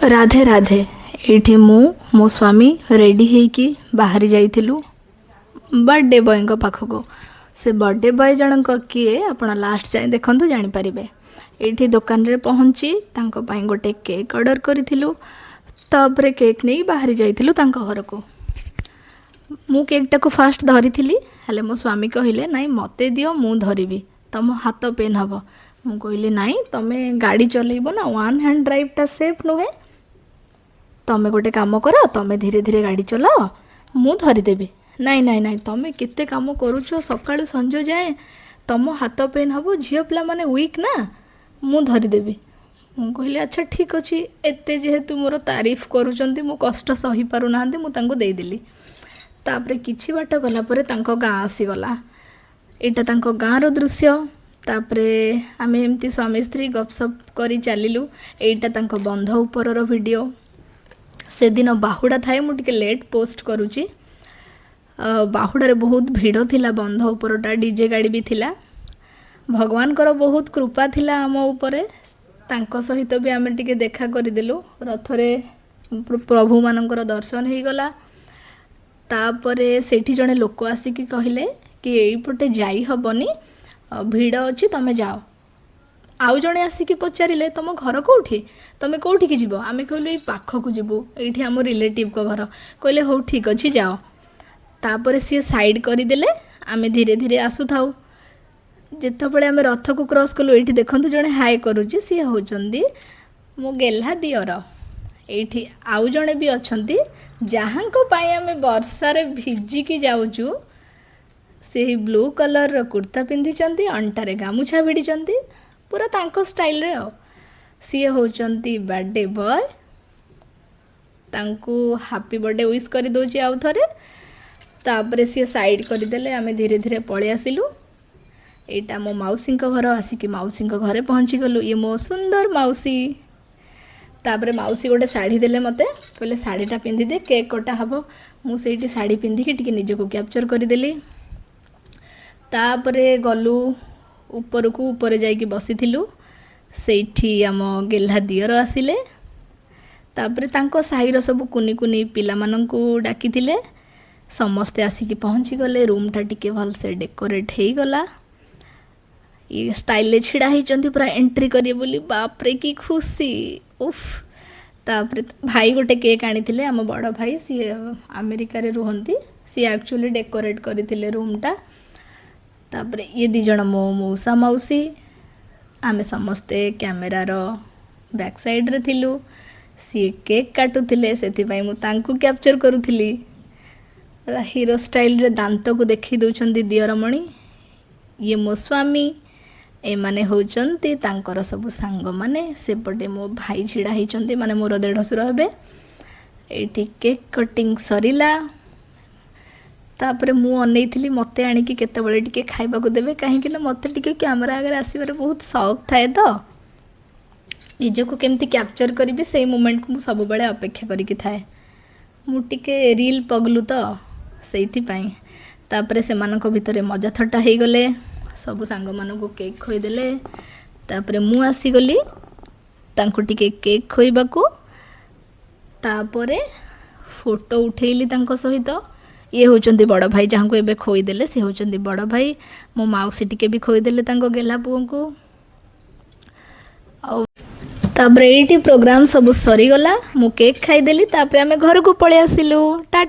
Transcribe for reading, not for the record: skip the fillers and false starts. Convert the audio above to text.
ରାଧେ ରାଧେ। ଏଇଠି ମୁଁ, ମୋ ସ୍ୱାମୀ ରେଡ଼ି ହେଇକି ବାହାରି ଯାଇଥିଲୁ ବର୍ଥଡ଼େ ବୟଙ୍କ ପାଖକୁ। ସେ ବର୍ଥଡ଼େ ବୟ ଜଣଙ୍କ କିଏ, ଆପଣ ଲାଷ୍ଟ ଯାଏଁ ଦେଖନ୍ତୁ, ଜାଣିପାରିବେ। ଏଇଠି ଦୋକାନରେ ପହଞ୍ଚି ତାଙ୍କ ପାଇଁ ଗୋଟେ କେକ୍ ଅର୍ଡ଼ର କରିଥିଲୁ। ତାପରେ କେକ୍ ନେଇ ବାହାରି ଯାଇଥିଲୁ ତାଙ୍କ ଘରକୁ। ମୁଁ କେକ୍ଟାକୁ ଫାଷ୍ଟ ଧରିଥିଲି, ହେଲେ ମୋ ସ୍ୱାମୀ କହିଲେ, "ନାଇଁ, ମୋତେ ଦିଅ, ମୁଁ ଧରିବି, ତମ ହାତ ପେନ୍ ହେବ।" ମୁଁ କହିଲି, "ନାଇଁ, ତମେ ଗାଡ଼ି ଚଲେଇବ ନା, ୱାନ୍ ହ୍ୟାଣ୍ଡ ଡ୍ରାଇଭ୍ଟା ସେଫ୍ ନୁହେଁ। ତମେ ଗୋଟେ କାମ କର, ତମେ ଧୀରେ ଧୀରେ ଗାଡ଼ି ଚଲାଅ, ମୁଁ ଧରିଦେବି।" "ନାଇଁ, ନାଇଁ, ନାଇଁ, ତମେ କେତେ କାମ କରୁଛ ସକାଳୁ ସଞ୍ଜ ଯାଏଁ, ତମ ହାତ ପେନ୍ ହେବ, ଝିଅ ପିଲାମାନେ ୱିକ୍ ନା, ମୁଁ ଧରିଦେବି।" ମୁଁ କହିଲି, "ଆଚ୍ଛା, ଠିକ୍ ଅଛି।" ଏତେ ଯେହେତୁ ମୋର ତାରିଫ କରୁଛନ୍ତି, ମୁଁ କଷ୍ଟ ସହିପାରୁନାହାନ୍ତି, ମୁଁ ତାଙ୍କୁ ଦେଇଦେଲି। ତାପରେ କିଛି ବାଟ ଗଲା ପରେ ତାଙ୍କ ଗାଁ ଆସିଗଲା। ଏଇଟା ତାଙ୍କ ଗାଁର ଦୃଶ୍ୟ। ତାପରେ ଆମେ ଏମିତି ସ୍ୱାମୀ ସ୍ତ୍ରୀ ଗପସପ କରି ଚାଲିଲୁ। ଏଇଟା ତାଙ୍କ ବନ୍ଧ ଉପରର ଭିଡ଼ିଓ। ସେଦିନ ବାହୁଡ଼ା ଥାଏ, ମୁଁ ଟିକେ ଲେଟ୍ ପୋଷ୍ଟ କରୁଛି। ବାହୁଡ଼ାରେ ବହୁତ ଭିଡ଼ ଥିଲା ବନ୍ଧ ଉପରଟା, ଡିଜେ ଗାଡ଼ି ବି ଥିଲା। ଭଗବାନଙ୍କର ବହୁତ କୃପା ଥିଲା ଆମ ଉପରେ, ତାଙ୍କ ସହିତ ବି ଆମେ ଟିକେ ଦେଖା କରିଦେଲୁ। ରଥରେ ପ୍ରଭୁମାନଙ୍କର ଦର୍ଶନ ହେଇଗଲା। ତାପରେ ସେଇଠି ଜଣେ ଲୋକ ଆସିକି କହିଲେ କି ଏଇପଟେ ଯାଇ ହେବନି, ଭିଡ଼ ଅଛି, ତମେ ଯାଅ। ଆଉ ଜଣେ ଆସିକି ପଚାରିଲେ, "ତମ ଘର କେଉଁଠି? ତମେ କେଉଁଠିକି ଯିବ?" ଆମେ କହିଲୁ, "ଏଇ ପାଖକୁ ଯିବୁ, ଏଇଠି ଆମ ରିଲେଟିଭ୍ଙ୍କ ଘର।" କହିଲେ, "ହଉ, ଠିକ୍ ଅଛି, ଯାଅ।" ତାପରେ ସିଏ ସାଇଡ଼୍ କରିଦେଲେ, ଆମେ ଧୀରେ ଧୀରେ ଆସୁଥାଉ। ଯେତେବେଳେ ଆମେ ରଥକୁ କ୍ରସ୍ କଲୁ, ଏଇଠି ଦେଖନ୍ତୁ, ଜଣେ ହାଏ କରୁଛି, ସିଏ ହେଉଛନ୍ତି ମୋ ଗେହ୍ଲା ଦିଅର। ଏଇଠି ଆଉ ଜଣେ ବି ଅଛନ୍ତି, ଯାହାଙ୍କ ପାଇଁ ଆମେ ବର୍ଷାରେ ଭିଜିକି ଯାଉଛୁ। ସେଇ ବ୍ଲୁ କଲର୍ର କୁର୍ତ୍ତା ପିନ୍ଧିଛନ୍ତି, ଅଣ୍ଟାରେ ଗାମୁଛା ଭିଡ଼ିଛନ୍ତି, ପୁରା ତାଙ୍କ ଷ୍ଟାଇଲରେ। ଆଉ ସିଏ ହେଉଛନ୍ତି ବର୍ଥଡ଼େ ବୟ। ତାଙ୍କୁ ହାପି ବର୍ଥଡ଼େ ୱିଶ୍ କରିଦେଉଛି ଆଉ ଥରେ। ତାପରେ ସିଏ ସାଇଡ଼୍ କରିଦେଲେ, ଆମେ ଧୀରେ ଧୀରେ ପଳେଇ ଆସିଲୁ। ଏଇଟା ମୋ ମାଉସୀଙ୍କ ଘର। ଆସିକି ମାଉସୀଙ୍କ ଘରେ ପହଞ୍ଚିଗଲୁ। ଇଏ ମୋ ସୁନ୍ଦର ମାଉସୀ। ତାପରେ ମାଉସୀ ଗୋଟେ ଶାଢ଼ୀ ଦେଲେ ମୋତେ, କହିଲେ, "ଶାଢ଼ୀଟା ପିନ୍ଧିଦେ, କେକ୍ କଟା ହେବ।" ମୁଁ ସେଇଠି ଶାଢ଼ୀ ପିନ୍ଧିକି ଟିକେ ନିଜକୁ କ୍ୟାପଚର୍ କରିଦେଲି। ତାପରେ ଗଲୁ ଉପରକୁ। ଉପରେ ଯାଇକି ବସିଥିଲୁ। ସେଇଠି ଆମ ଗେହ୍ଲା ଦିଅର ଆସିଲେ। ତାପରେ ତାଙ୍କ ସାହିର ସବୁ କୁନି କୁନି ପିଲାମାନଙ୍କୁ ଡାକିଥିଲେ। ସମସ୍ତେ ଆସିକି ପହଞ୍ଚିଗଲେ। ରୁମ୍ଟା ଟିକେ ଭଲସେ ଡେକୋରେଟ୍ ହେଇଗଲା। ଇଏ ଷ୍ଟାଇଲରେ ଛିଡ଼ା ହେଇଛନ୍ତି ପୁରା ଏଣ୍ଟ୍ରି କରିବେ ବୋଲି। ବାପରେ, କି ଖୁସି, ଉଫ୍! ତାପରେ ଭାଇ ଗୋଟେ କେକ୍ ଆଣିଥିଲେ, ଆମ ବଡ଼ ଭାଇ, ସିଏ ଆମେରିକାରେ ରୁହନ୍ତି। ସିଏ ଆକ୍ଚୁଆଲି ଡେକୋରେଟ୍ କରିଥିଲେ ରୁମ୍ଟା। ତାପରେ ଇଏ ଦୁଇ ଜଣ ମୋ ମଉସା ମାଉସୀ। ଆମେ ସମସ୍ତେ କ୍ୟାମେରାର ବ୍ୟାକ୍ ସାଇଡ଼୍ରେ ଥିଲୁ। ସିଏ କେକ୍ କାଟୁଥିଲେ, ସେଥିପାଇଁ ମୁଁ ତାଙ୍କୁ କ୍ୟାପଚର୍ କରୁଥିଲି। ପୁରା ହିରୋ ଷ୍ଟାଇଲରେ ଦାନ୍ତକୁ ଦେଖେଇ ଦେଉଛନ୍ତି ଦିଅରମଣି। ଇଏ ମୋ ସ୍ୱାମୀ। ଏମାନେ ହେଉଛନ୍ତି ତାଙ୍କର ସବୁ ସାଙ୍ଗମାନେ। ସେପଟେ ମୋ ଭାଇ ଛିଡ଼ା ହେଇଛନ୍ତି, ମାନେ ମୋର ଦେଢ଼ଶୁର ହେବେ। ଏଇଠି କେକ୍ କଟିଂ ସରିଲା। ତାପରେ ମୁଁ ଅନେଇଥିଲି ମୋତେ ଆଣିକି କେତେବେଳେ ଟିକେ ଖାଇବାକୁ ଦେବେ, କାହିଁକି ନା ମୋତେ ଟିକେ କ୍ୟାମେରା ଆଗରେ ଆସିବାର ବହୁତ ସଉକ ଥାଏ ତ। ନିଜକୁ କେମିତି କ୍ୟାପଚର୍ କରିବି, ସେଇ ମୋମେଣ୍ଟକୁ ମୁଁ ସବୁବେଳେ ଅପେକ୍ଷା କରିକି ଥାଏ। ମୁଁ ଟିକେ ରିଲ୍ ପଗଲୁ ତ, ସେଇଥିପାଇଁ। ତାପରେ ସେମାନଙ୍କ ଭିତରେ ମଜା ଥଟ୍ଟା ହେଇଗଲେ, ସବୁ ସାଙ୍ଗମାନଙ୍କୁ କେକ୍ ଖୋଇଦେଲେ। ତାପରେ ମୁଁ ଆସିଗଲି ତାଙ୍କୁ ଟିକେ କେକ୍ ଖୋଇବାକୁ। ତାପରେ ଫଟୋ ଉଠେଇଲି ତାଙ୍କ ସହିତ। ଇଏ ହେଉଛନ୍ତି ବଡ଼ ଭାଇ, ଯାହାଙ୍କୁ ଏବେ ଖୋଇଦେଲେ, ସେ ହେଉଛନ୍ତି ବଡ଼ ଭାଇ। ମୋ ମାଉସୀ ଟିକେ ବି ଖୋଇଦେଲେ ତାଙ୍କ ଗେହ୍ଲା ପୁଅଙ୍କୁ। ଆଉ ତାପରେ ଏଇଠି ପ୍ରୋଗ୍ରାମ୍ ସବୁ ସରିଗଲା। ମୁଁ କେକ୍ ଖାଇଦେଲି। ତାପରେ ଆମେ ଘରକୁ ପଳେଇ ଆସିଲୁ। ଟା।